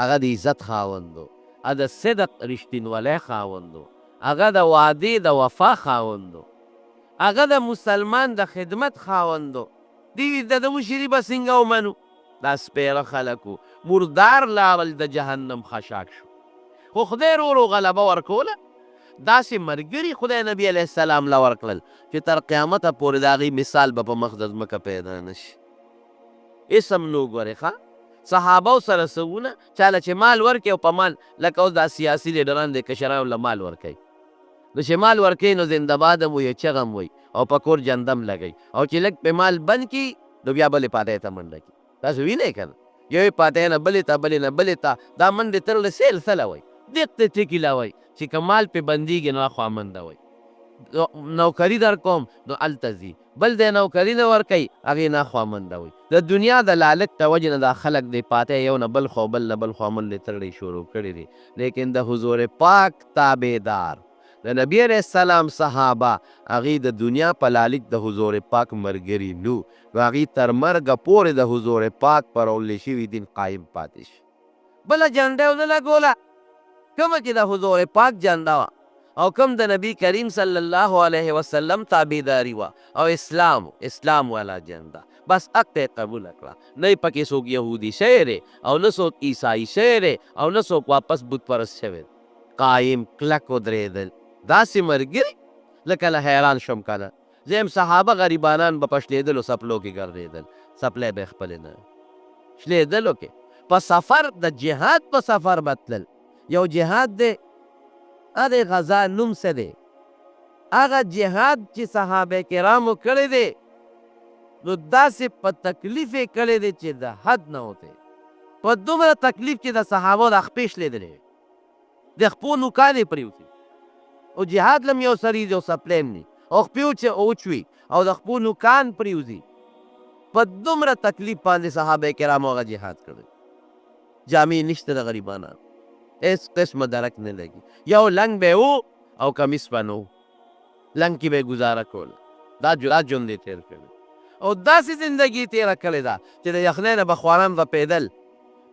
هغه د عزت خاوند وو، هغه د صدق رښتینولۍ خاوند وو، هغه د وعدې د وفا خاوند وو، هغه د مسلمان د خدمت خاوند وو. دوی وي د ده مشري به څنګه ومنو؟ دا سپېره خلک وو، مردار لاړل، د جهنم خشاک شو. خو خدای ورو ورو غلبه ورکوله، داسې ملګري خدای نبي علیه السلام له ورکړل چې تر قیامته پورې د هغې مثال به په مخ د ځمکه پیدا نه شي. هېڅ هم نه وګورې ښه صحابو سره څه وو نه، چاله چې مال ورکړي او په مال، لکه اوس دا سیاسي لیډران دی کشرانو له مال ورکوي، نو چې مال ورکوي نو زنده باد هم وایي، چغه هم وایي او په کور جنده هم لګوي، او چې لږ پرې مال بند کړي نو بیا بلې پارټۍ ته منډه کړي. تاسو وینئ که نه، یوې پارټۍ نه بلې ته، بلې نه بلې ته دا منډې ترړې سیل څه له وایي، دقې ټکي له وایي چې که مال پرې بندېږي نو اخوا منډه وایي، نوکري در کوم نو هلته ځي، بل ځای نوکري نه ورکوي هغې نه اخوا منډه وایي. د دنیا د لالچ د وجې نه دا خلک دې پارټۍ یو نه بل خوا بل نه بل خوا منډې ترړې شروع کړې دي، لیکن د حضور پاک تابعدار د نبی علیه السلام صحابه هغې د دنیا په لالچ د حضور پاک مرګري نو، نو هغې تر مرګه پورې د حضور پاک پر راوړل شوي دین قایم پاتې شي. بله جنډه یې ونه لګوله کومه چې د حضور پاک جنډه وه او کوم د نبی کریم صلی الله علیه وسلم تابعداري وه او اسلام، اسلام والا جنډه بس حق یې قبوله کړه. نه یې پکې څوک یهودي شوی دی او نه څوک عیسائی شوی دی او نه څوک واپس بت پرست شوی دی. قایم کلک ودرېدل، داسې ملګري لکه له حیران شوم که نه زه یم. صحابه غریبانان به په شلېدلو څپلو کې ګرځېدل، څپلۍ به یې خپلې نه وې، شلېدلو کې په سفر د جهاد په سفر به تلل. یو جهاد دی، هغې غزا نوم څه دی؟ هغه جهاد چې صحابه کرامو کړی دی نو داسې په تکلیف یې کړی دی چې د حد نه وتی، په دومره تکلیف چې د صحابو د خپې شلېدلې وې، د خپو نوکان یې پرېوتي او جهاد لم یو سړی دی او څپلۍ هم نی او خپې وچوي او د خپو نوکان پرېوځي، په دومره تکلیف باندې صحابه کرامو هغه جهاد کړی. جامې نشته د غریبانو، هېڅ قسمه درک نه لګي، یو لنګ به وو او کمیس به نه وو، لنګ کې به یې ګزاره کوله. دا ژوند یې تېر کړی او داسې زندګي یې تېره کړې ده چې د یخنۍ نه به خواران رپېدل،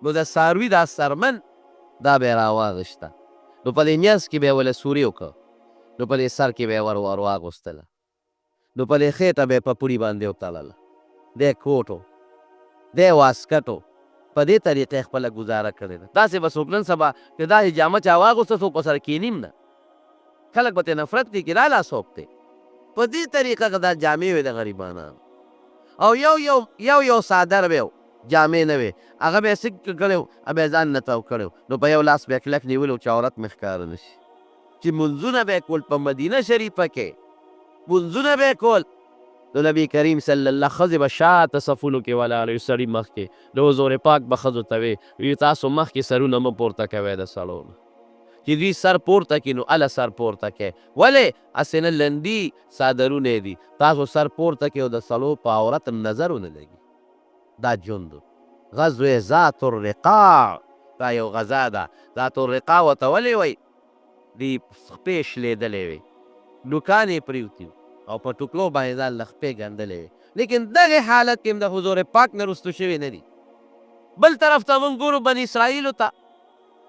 نو د څاروي دا څرمن دا به یې راواغېسته، نو په دې مینځ کې به یې وله سوري وکړ، نو په دې سر کې به یې ور ورواغوستله، نو په دې خېټه به یې په پړي باندې وتړله، دی کوټ و، دی واسکټ و، په دې طریقه یې خپله ګزاره کړې ده. داسې به څوک نن سبا چې داسې جامه چا واغوسته څوک ورسره کښېني هم نه، خلک به ترې نفرت کوي چې دا لا څوک دی. په دې طریقه که دا جامې وې د غریبانانو او یو یو یو یو څادر به و، جامې نه وې، هغه به یې څه کړی و، هغه به یې ځان نه تاو کړی و، نو په یو لاس به یې کلک نیولی و چې عورت مې ښکاره نه شي. چې مونځونه به یې کول په مدینه شریفه کې مونځونه به یې کول، نو نبی کریم صلی الله ښځې به شاته صفونو کې ولاړې وي، سړي مخکې، نو حضور پاک به ښځو ته وی، وی تاسو مخکې سرونه مه پورته کوئ د سړو نه، چې دوی سر پورته کړي نو هله سر پورته کړئ. ولې؟ هسې نه لنډي څادرونه یې دي، تاسو سر پورته کړئ او د سړو په عورت نظر ونه لګي. دا ژوند و. غزوه ذات الرقاع، دا یو غزا ده. ذات الرقاع ورته ولې وایي؟ دوی خپې شلېدلې وې، نوکان یې پرېوتي وو او په ټوکلو باندې ځان له خپې ګنډلې وې، لیکن دغې حالت کې هم د حضور پاک نه وروستو شوي نه دي. بل طرف ته موږ ګورو بني اسرائیلو ته،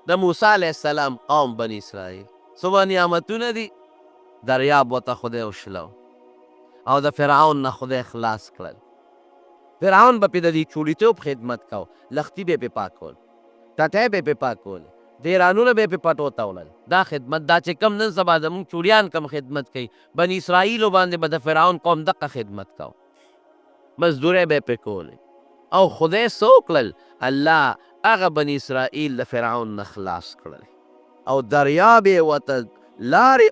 د موسی علیه السلام قوم بني اسرائیل څومره نعمتونه دي، دریاب ورته خدای وشلو او د فرعون نه خدای خلاص کړل. فرعون به پې د دې چوړیتوب خدمت کاوه، لښتي به یې پې پاکول، ټټۍ به یې پې پاکولې، دیرانونه به یې پې پټو ته وړل. دا خدمت دا چې کوم نن سبا زموږ چوړیان کوم خدمت کوي، بني اسرائیلو باندې به د فرعون قوم دقه خدمت کاوه، مزدورۍ به یې پرې کولې. او خدای څه وکړل؟ الله هغه بني اسرائیل د فرعون نه خلاص کړل او دریاب یې ورته لارې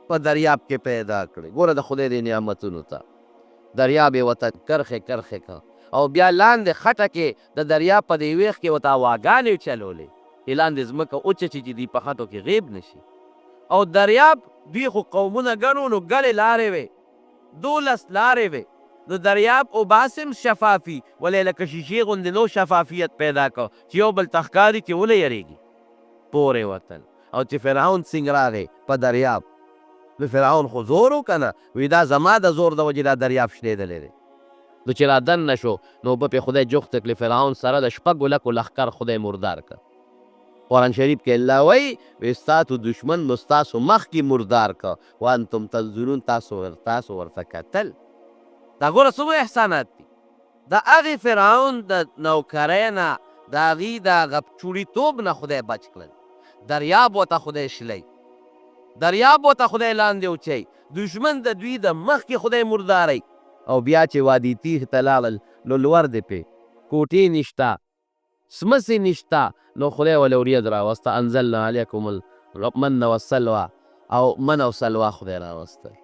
په دریاب کې پیدا کړې. ګوره د خدای دې نعمتونو ته، دریاب یې ورته کرښې کرښې کړ او بیا لاندې خټه کې د دریاب په دې ویښ کې ورته هواګانې چلولې چې لاندې ځمکه وچه شي چې دوی په خټو کې غیب نه شي. او دریاب دوی خو قومونه ګڼو نو ګڼې لارې وې، دولس لارې وې، نو دریاب اوبه هسې هم شفافي ولې لکه شیشې غوندې نو شفافیت پیدا کړ چې یو بل ته ښکاري چې ونه یریږي. پورې وتل او چې فرعون څنګه راغی په دریاب نو فرعون خو زور و کنه، وی دا زما د زور د وجې دا دریاب شلېدلی دی. نو چې را دننه شو نو اوبه پرې خدای جوختې کړې، فرعون سره د شپږو لکو لښکر خدای مردار کړ. قرآن شریف کې الله وایي، وی ستاسو دښمن مو ستاسو مخکې مردار کړ، وانتم تنظرون، تاسو ورته کتل. دا ګوره څومره احسانات دي. د هغې فرعون د نوکرۍ نه، د هغوی د هغه چوړیتوب نه خدای بچ کړل. دریاب ورته خدای شلوي، دریاب ورته خدای لاندې وچوي، دښمن د دوی د مخکې خدای مرداروي. او بیا چې وادي تیه ته لاړل نو لور دی پې، کوټې نشته، سمڅې نشته، نو خدای وله وریځ راوسته، انزلنا علیکم المن والسلوی، او من او سلوا خدای راوستل،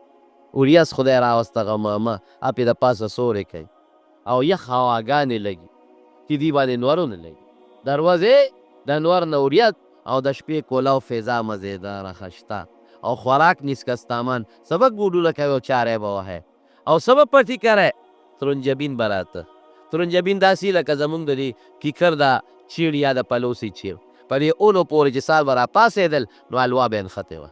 وریځ خدای راوسته، غمامه اپې د پاسه سورې کوي او یخ هواګانې لګي چې دوی باندې نور ونه لګي. دروازې د نور نه وریځ او د شپې کولاو فضا مزیداره خشته او خوراک نیسکستامان څه به ګوډونه کوي او چارې به وهی او څه به پټي کری، ترنجبین به راته. ترنجبین داسې لکه زمونږ د دې کیکر دا چیړ یا د پلوسې چیړ، په دې اونو پورې چې سهار به راپاڅېدل نو الوا به یې نښتې وه.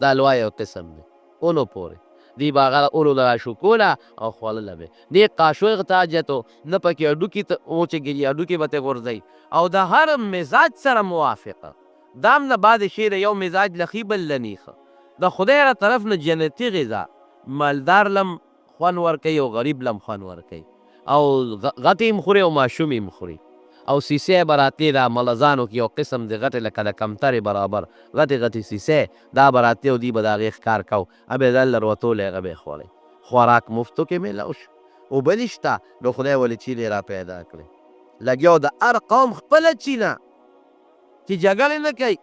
د الوا یو قسم دی، اونو پورې دوی به هغه اونو نه راشوکوله او خوړله به یې. نۀ قاشوغ ته حاجت و، نه پکې هډوکي ته و چې ګنې هډوکي به ترې غورځوي، او د هر مزاج سره موافقه. دا هم نه بعضې شی د یو مزاج له ښي بل له نۀ ښه. د خدای له طرف نه جنتي غذا مالدار له هم خوند ورکوي او غریب له هم خوند ورکوي او غټ یې هم خوري او ماشوم یې هم خوري. او سیسې به راتلې، دا ملزانو کې یو قسم دي غټې لکه د کمترې برابر غټې غټې سیسې دا به راتلې او دوی به د هغې ښکار کاو، هغه به یې ځان له روتولې، هغه به یې خوړې. خوراک مفتو کې میلاو شو، اوبه نشته نو خدای ولې چینې را پیدا کړې. لګیا و د هر قوم خپله چینه چې جګړې نه کوي،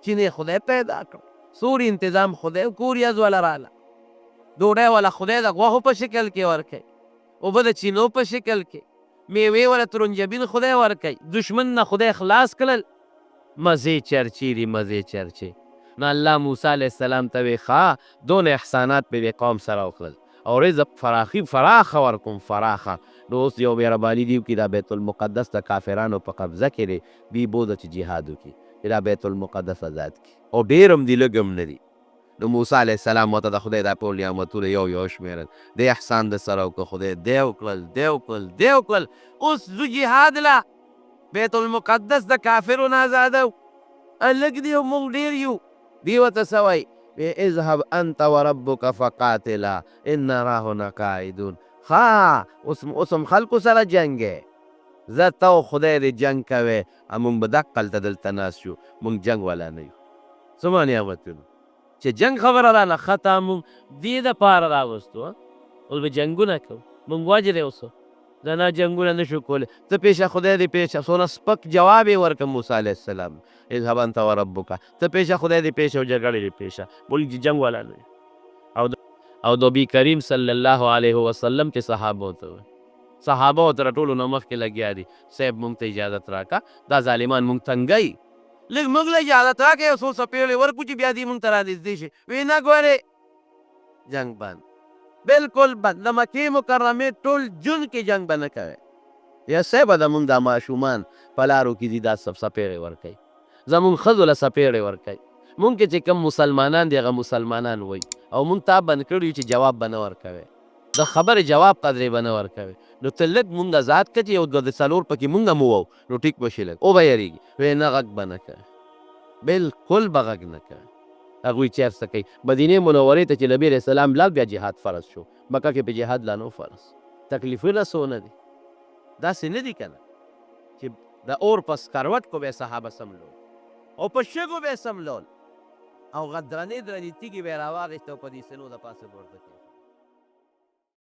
چینې خدای پیدا کړ، سوري انتظام خدای وکړ، وریځ وله راله، ډوډۍ وله خدای د غوښو په شکل کې ورکوي، اوبه د چینو په شکل کې، میوې وله ترنجبین خدای ورکوي، دښمن نه خدای خلاص کړل. مزې چرچې دي، مزې چرچې. نو الله موسی علیه السلام ته وی، ښه دونه احسانات مې دې قوم سره وکړل او رزق فراخي فراخه ورکوم فراخه، نو اوس یو مهرباني دې وکړي، دا بیت المقدس د کافرانو په قبضه کې دی، دوی بوځه چې جهاد وکړي چې دا بیت المقدس ازاد کړي. او ډېر هم دي لږ هم نه دي. نو موسی علیه السلام ورته د خدای دا ټول نعمتونه یو یو شمېرل، دې احسان د سره وکړ خدای، دې وکړل، دې وکړل، دې وکړل، اوس ځو جهاد له، بیت المقدس د کافرو نه ازادوو، لږ دي او مونږ ډېر یو. دوی ورته څه وایي؟ وی اذهب انت وربک فقاتلا انا هاهنا قاعدون. ښه اوس اوس هم خلکو سره جنګ یې، ځه ته او خدای دې جنګ کوی، مونږ به دقلته دلته ناست یو، مونږ جنګ والا نه یو. څومره نعمتونه چې جنګ خبره راله خطا مونږ دې د پاره راوستو، اوس به جنګونه کوو، مونږ وجرې اوس د نه جنګونه نشو کولی، ته پېشه خدای دې پېشه. څونه سپک جواب یې ورکړ موسی علیه السلام، اذهب انت وربک، ته پېشه خدای دې پېشه او جګړې دې پېشه، مونږ جنګ والا نه یو. او د نبی کریم صلی الله علیه وسلم چې صحابو ته وویل، صحابه تر ټولو نه مخکې لګیا دي، صاحب مونږ ته اجازت راکړه، دا ظالمان مونږ تنګوي، لږ موږ له اجازت راکړئ یو څو څپېړې ورکړو چې بیا دوی موږ ته رانږدې شي. وی نه ګورې، جنګ بند، بالکل بند. د مکې مکرمې ټول جون کې جنګ به نه کوي. یا صاحب، د موږ دا ماشومان په لارو کې دي، دا څپېړې ورکوي، زموږ ښځو له څپېړې ورکوي. مونږ کې چې کوم مسلمانان دي، هغه مسلمانان وایي، او مونږ تا بند کړي چې جواب به نه ورکوي، د خبرې جواب قدرې به نه ورکوي. نو ته لږ مونږ ازاد کړه چې یو دوه د څلور پکې مونږ هم ووهو نو ټیک به شي، لږ وبه یریږي. وایي نه، غږ به نه کوي، بالکل به غږ نه کوي. هغوی چې هر څه کوي. مدینې منورې ته چې نبي علیه السلام لاړ، بیا جهاد فرض شو. مکه کې په جهاد لا نه فرض. تکلیفونه څونه دي، داسې نه دي که نه چې د اور په سکروټکو به صحابه سملول او په شګو به سملول، او هغه درنې درنې تیږې به یې راواخیستې او په دې سینو د پاسه به ورته کېښودې.